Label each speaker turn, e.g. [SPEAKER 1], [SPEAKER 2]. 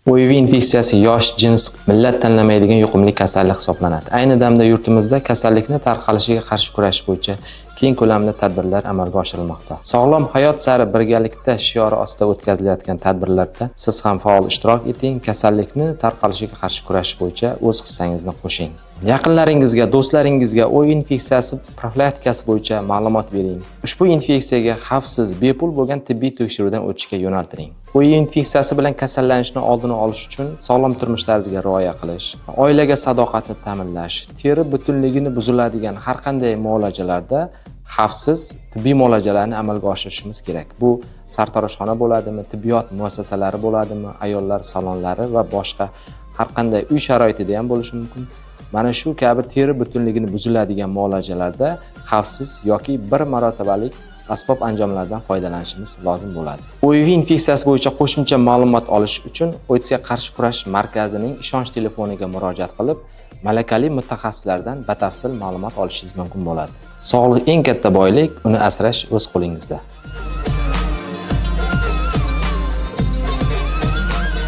[SPEAKER 1] OIV infeksiyasi yosh, jins, millat tanlamaydigan yuqumli kasallik hisoblanadi. Ayni damda yurtimizda kasallikni tarqalishiga qarshi kurashish bo'yicha keng ko'lamli tadbirlar amalga oshirilmoqda. Sog'lom hayot sari birgalikda shiori ostida o'tkazilayotgan tadbirlarda siz ham faol ishtirok eting, kasallikni tarqalishiga qarshi kurashish bo'yicha o'z hissangizni qo'shing. Yaqinlaringizga, do'stlaringizga OIV infeksiyasi profilaktikasi bo'yicha ma'lumot bering. Ushbu infeksiyaga xavfsiz, bepul bo'lgan tibbiy tekshiruvdan o'tishga yo'naltiring. OIV infeksiyasi bilan kasallanishni oldini olish uchun sog'lom turmush tarziga rioya qilish, oilaga sadoqatni ta'minlash, teri butunligini buziladigan har qanday muolajalarda xavfsiz tibbiy muolajalarni amalga oshirishimiz kerak. Bu sartaroshxona bo'ladimi, tibbiyot muassasalari bo'ladimi, ayollar salonlari va boshqa har qanday uy sharoitida ham bo'lishi mumkin. Mana shu kabi teri butunligini buziladigan muolajalarda xavfsiz yoki bir marotabalik asbob anjomlardan foydalanishimiz lozim bo'ladi. OIV infeksiyasi bo'yicha qo'shimcha ma'lumot olish uchun OITSga qarshi kurash markazining ishonch telefoniga murojaat qilib, malakali mutaxassislardan batafsil ma'lumot olishingiz mumkin bo'ladi. Sog'liq eng katta boylik, uni asrash o'z qo'lingizda.